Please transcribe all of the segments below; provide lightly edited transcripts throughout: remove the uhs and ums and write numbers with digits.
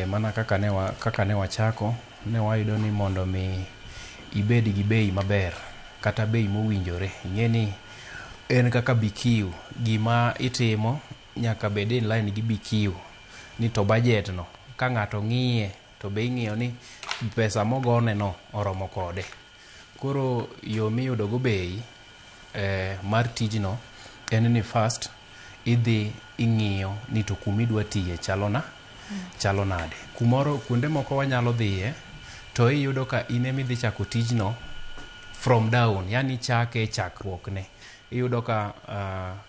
Mana kaka ne wa, kaka ne wachako, ne wayudo ni mondo mi ibed gi bei maber kata bei mowinjore. Ing'e ni en kaka BQ, gima itimo nyaka bed in line gi BQ ni to budget no ka ng'ato ng'iye to be ing'iyo ni pesa mogone no oromo kode. Koro yo miyudo go bei mar tijno en ni first idhi ing'iyo ni to kumidwa tiye chalo na chalo nade. Kumoro kuonde moko wanyalo dhiye to iyudo ka in emidhi chako tijno from down, yani ichake e chakruok ne. Iyudo ka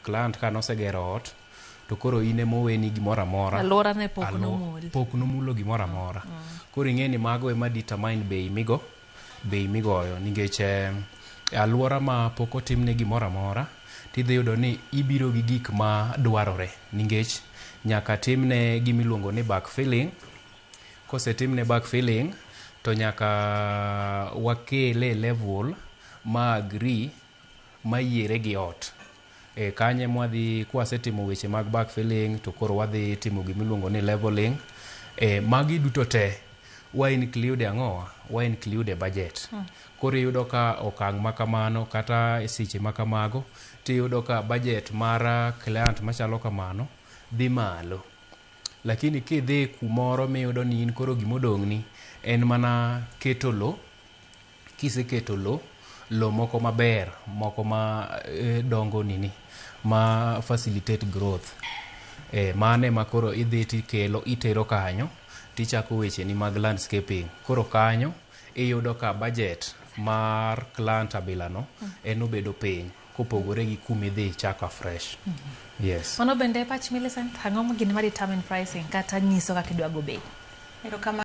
client ka nosegero ot to koro in emoweni gimoro amora. Alwora ne pok nomul. Pok nomulo gimoro amora. Koro ing'e ni mago ema determine bei migo bei migoyo nikech alwora ma pok otimne gimoro amora tidhi yudo ni ibiro gi gik ma dwarore nikech nyaka timne gimiluongo ni backfilling. Kosetimne backfilling to nyaka wakele e level ma agree mayiere gi ot. Kanyo emwadhi kwasetimo weche mag backfilling to koro wadhi timo gimiluongo ni leveling. Magi duto te wa include ang'owa? Wa include e budget. Koro iyudo ka okang' ma kamano kata e seche ma kamago tiyudo ka budget mar client machalo kamano dhi malo. Lakini kidhi kumoro miyudo ni in koro gimodong'ni en mana keto lo. Kiseketo lo, lo moko maber, moko ma dongo nini, ma facilitate growth. Mano ema koro idhi tikelo itero kanyo tichako wecheni mag landscaping. Koro kanyo iyudo ka budget mar client abila no en obedo piny kopogore gi kumidhi ichako afresh. Yes. Mano bende e pach Millicent, ang'o gini ma determine pricing kata nyiso kaka idwa go bei? Erokamano.